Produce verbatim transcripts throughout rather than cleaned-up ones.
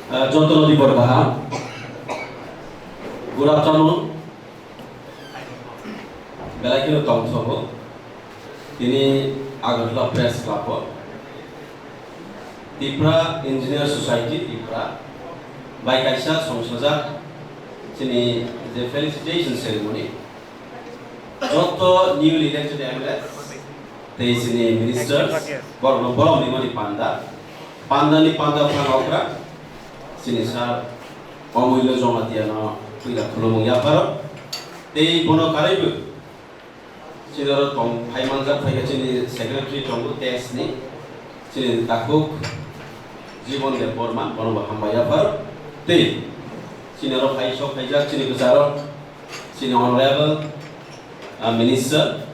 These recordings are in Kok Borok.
Ah, jotono ni bor kaham. Good afternoon. Belai kheno tongthogo. Tini Agartala Press Club o Tipra Engineer Society Tipra bai kaisa songsajak chini je felicitation ceremony. Joto newly elected M L A tei chini ministers, borokno borom rimani panda. Panda ni panda phang okra chini sir Omulyo Jamatia no puila khulumung yapharo. Tei bono karaibo chini oro tong phai manjak phaikha chini secretary tongo test ni chini takhuk Jibon Debbarma, bono bo hambai yapharo. Tei chini oro phai sok phaijak chini kwcharo chini honorable, ah, minister,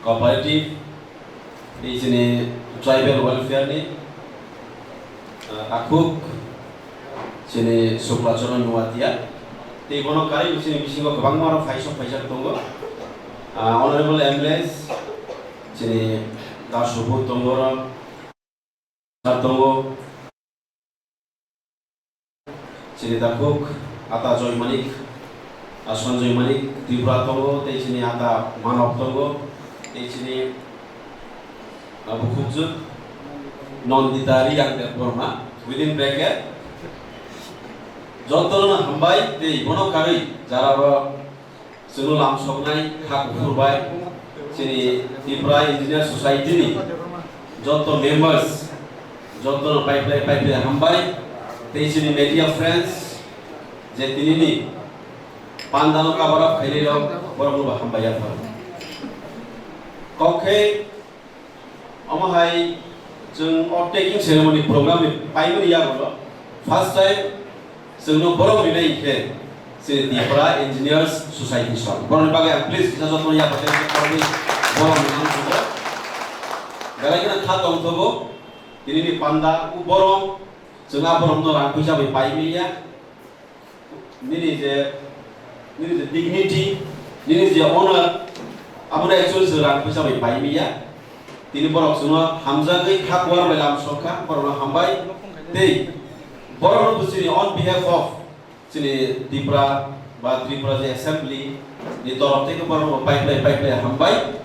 cooperative, tei chini tribal welfare ni, ah, takhuk chini Sukla Charan Noatia. Tei bono karwi chini bisingo kwbangma rok phaisok phaijak tongo. Ah, honorable M L As, chini Da Subodh tongo rok, tongo. Chini takhuk ata Joy Manik, ah, Sanjoy Manik Tripura tongo, tei chini ata Manob tongo, tei chini, ah, bukhukjwk Nandita Riyang Debbarma, within bracket, jotono hambai tei bono karwi jara rok Chwngno lamsoknai kha kuphur bai chini Tripura Engineer Society ni joto members, jotono paiplai paiplai hambai, tei chini media friends je tinini pandano cover up khainai rok, borokno bo hambai yapharo. Kok khe Omo hai chwng o taking ceremony program ni paimani yago first time chwngno borom rinai hinkhe chini Tripura Engineers Society song. Borokni bagwi ang please kisa jotono yago tei borokni borom rinani chwngno. Belai kheno kha tongthogo tinini panda o borom chwng a boromno rang puisa bai paimanya. Nini je, nini je dignity, nini je honor, abono actually chwng rang puisa bai paimanya. Tini borok chwngno hamjagwi kha kuar bai lamsok kha, borokno hambai. Tei borokno bo chini on behalf of chini Tripura ba Tripura je assembly ni torof theke borokno paiplai paiplai hambai.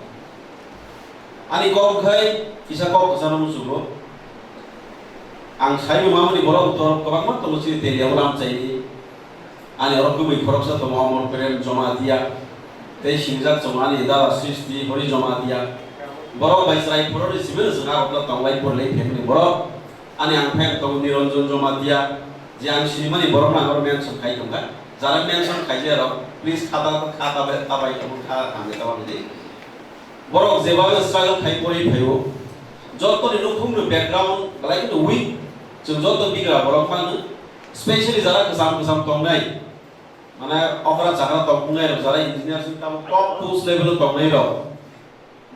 Ani kok khai kisa kok kwcharo muchugo. Ang sai mamani borok to kwbangma tongo chini area o lamchaini. Ani oro kubui khoroksa tongo Omor Prem Jamatia. Tei singjak tongo ani dada Srishti Hori Jamatia. Borok bai chwrai phuroni simi no chwng Agartala tonglai porilai phaimani borok. Ani ang fan tongo Niranjan Jamatia. Je ang sinimani borok no ang oro mention khai tongkha. Jara mention khaijak rok please khata khata bai tabai tongo kha ang tabai di. Borok jeba struggle khai porwi phaio. Jotoni nukhungni background belai kheno weak. Chwng joto bigra borok phano, specially jara kwcham kwcham tongnai, mane okra chakra tongmungnairok, jara engineer sing tamo top post level o tongnairok.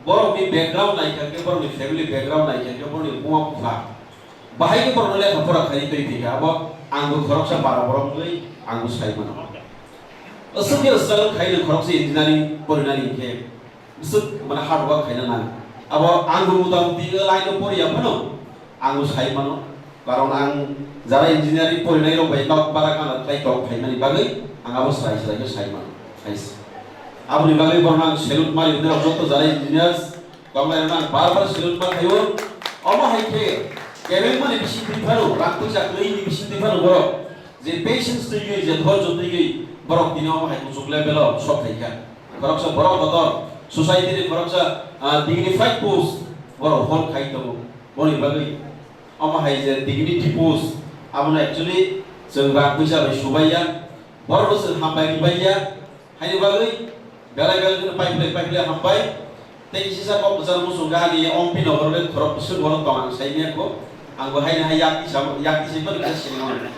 Borokni background naikha khe, borokni family background naikha khe, borokni buma bupha bahai khe borokno lekha pora khaiwi twi thikha, abo angbo khoroksa para borok wngwi angbo sai mano. Aswk khe struggle khaino khoroksa engineering porinani hinkhe, bwswk mane hard work khaina nang. Abo ang bo mota moti o line o poriya phano ang bo sai mano. Karon ang jara engineering porinai rok bai nok bara kana tei tok khaimani bagwi ang abo srai srai khe sai mano. Sai se. Aboni bagwi borok ang salute mari hwnwi rok joto jara engineers tongnai rok ang bar bar salute ma khaio. Omo hai khe kebeng mani bising twi phano, rang puisa kwrwi ni bising twi phano borok je patience twiwi, je dhorjo twiwi borok tini omo hai kuchuk level o sok phaikha. Khoroksa borok kotor, society ni khoroksa, ah, dignified post borok hold khai tongo. Boni bagwi omo hai je dignity post, abono actually chwng rang puisa bai subaiya, borokno chwng hambai ribaiya. Haini bagwi belai belai kheno paiplai paiplai hambai. Tei kisa kok kwchar muchung kha ani Ompi Nogor le khorok bwswk borok tong ang sai manya kho. Ang bo haino hai yak tisa, yak tisa mani kisa sini mano.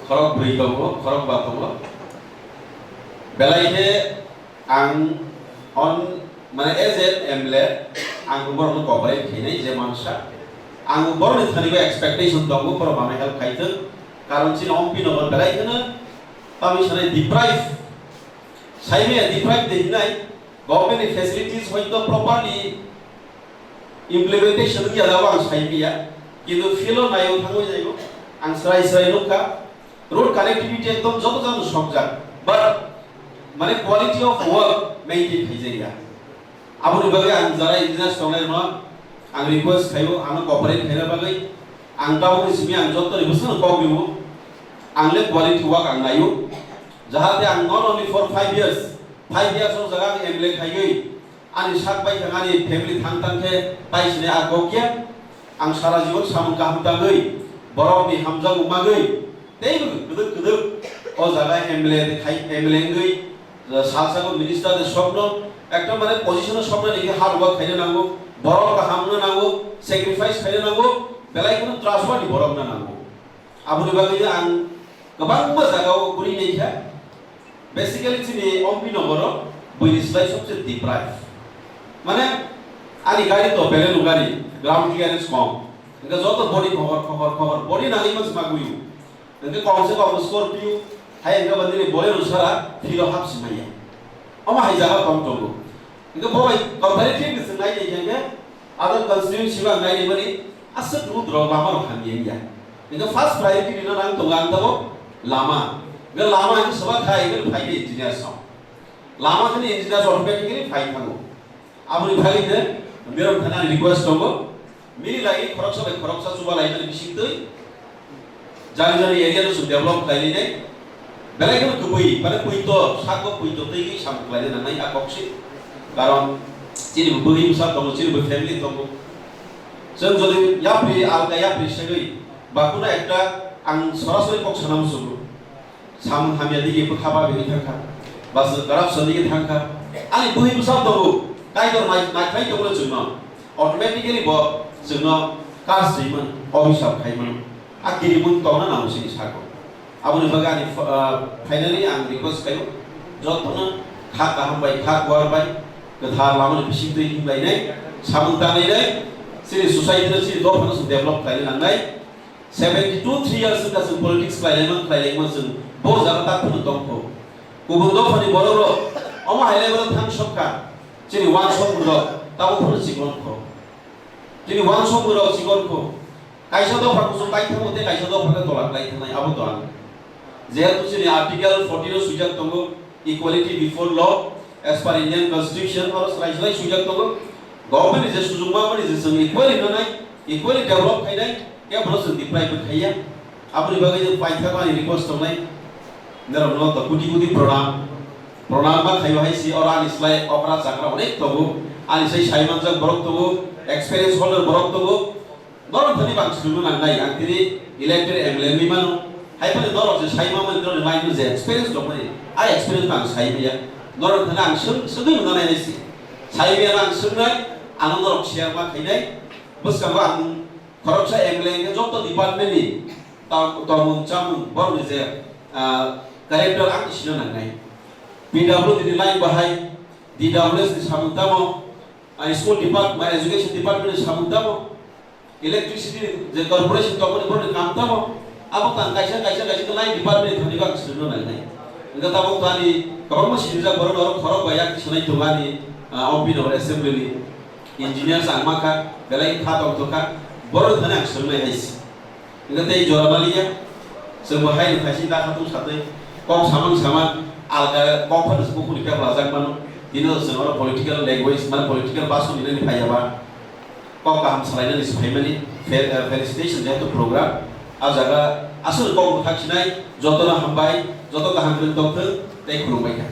Khorok bwrwi tongo, khorok ba tongo. Belai khe ang on, mane, as a M L A, ang bo borokno cooperate khainai je mansa. Ang bo borokni thani bo expectation tongo, borok mano help khaithwk. Karon chini Ompi Nogor belai kheno tamni sanai deprive. Saimaya deprive de hinai, government ni facilities hoito properly implementation wngya jabo ang saimaya. Kintu field o naio thangwi naio, ang srai srai nukha, road connectivity ekdom joto jagao sokjak, but mane quality of work maintain khaijakya. Aboni bagwi ang jara engineers tongnai rokno ang request khaio, ano cooperate khaina bagwi. Ang tabukni simi ang joto ni bwsano kok rio, ang le quality work ang naio, jahate ang not only for five years, five years o jaga ang M L A khaiwi ani sak bai thang ani family thang thang khe tai sini a kok ya. Ang sara jibon samung kaham tangwi, borok ni hamjago magwi, tei bo kwdwk kwdwk o jaga M L A de khai, M L A wngwi, salsa bo minister de sokno ekdom mane position o sokna ni hard work khaina nango, borok kaham wngna nango, sacrifice khaina nango, belai kheno trustworthy borok wngna nango. Aboni bagwi ang kwbangma jagao kwrwi naikha. Basically, chini Ompi nogoro buini slai sobse deprive. Mane, ani gari to pele nugari, ground clearance kom. Hingke joto body khokor, khokor, khokor, body nangwi mas magwi. Hingke kom se kom Scorpio, hai hingke bandini Bolero sara, filo hap simaya. Omo hai jaga kom tongo. Hingke bo bai comparative ni swng nai di hingke other constituency ba nai di mani aswk road rok lama rok hamya wngya. Hingke first priority rina nang tongo ang tabok lama. Hingke lama hingke swbak khai hingke phai di engineer song. Lama khani engineer automatically phai thango. Aboni phai hingke mirok thana request tongo. Mini lai khoroksa bai khoroksa chuba lai mani bising twi jani jani area no chwng develop khlai nai nai. Belai kheno kwbwi mane pwito sako pwito twi samung khlai nai nang nai a kok se. Karon chini bo bwrwi bwsa tongo, chini bo family tongo. Chwng jodi yapri alka yapri segwi ba kuno ekta ang sorasori kok sana musugo. Samung hamya digi bwkha ba bini thangkha, ba chwng corruption digi thangkha. Ani bwrwi bwsa tongo, Kaitor nai-, naikhlai tongmani chwngno, automatically bo chwngno curse rwimano, obhisap khaimano. A kirimung tongna nango chini sako. Aboni bagwi ani, ah, finally ang request khaio, jotono kha kaham bai, kha kuar bai, kwthar lamani bising twi himlainai, samung tanglainai, chini society no, chini dophano chwng develop khlaina nangnai. Seventy two three years wngkha chwng politics khlailai man, khlailai man chwng bo jaga ta phano tongkho. Kubun dophani borok rok omo hai level thang sokha. Chini uansukmung rok tabuk phano chikon kho. Chini uansukmung rok chikon kho. Kaisa dopha kuchuk kai thango tei kaisa dopha khe tola klai thangnai abo to ang. Jehetu chini article fourteen o swijak tongo, equality before law, as per Indian Constitution, oro slai slai swijak tongo. Government ni je sujung ma mani je chwng equally nanai, equally develop khainai, kebono chwng deprive bo khaiya. Aboni bagwi je paithago ani request tongnai. Norok no to kuti kuti pranam. Pranam ma khaio hai si oro ani slai okra chakra onek tongo. Ani sai sai manjak borok tongo, experience holder borok tongo. Norok thani bang swngno nangnai, ang tini elected M L A wngwi mano. Hai phano norok je sai mamani norokni line-o je experience tongmani, a experience bang sai maya. Norok thani ang swng-, swngwi mano nai si. Sai maya ang swngnai, ano norok share ma khainai. Bwskango ang khoroksa M L A hwnkhe joto department-ni ta-, tongmung chamung borokni je, ah, character ang sino nangnai. P W D ni line bahai, D W S ni samung tamo, ah, school depart-, ba education department ni samung tamo. Electricity ni je corporation tongmani borokni kam tamo, abo tang kaisa, kaisa, kaisa khe line department ni thani bak swrwngno nai nai. Hwnkhe tabuk to ani kwbangma sinijak borok norok khorok bai yak sanai tongo ani, ah, M P nogor assembly ni engineer ang mankha, belai kha tong tongkha, borok thani ang swrwngnai hai se. Hwnkhe tei jora maliya, chwngbo hai ni thaising da khatung satwi, kok samang samang, alga kok phano se bukhuni khe rwlajak mano, tini chwng oro political language, mane political basong hinani phaiya ba. Kok kaham salainani se phaimani, fe-, eh, felicitation jehetu program. A jaga aswk kok mwthak sinai, jotono hambai, joto kaham kwrwng tongthwng, tei khulumbai kha.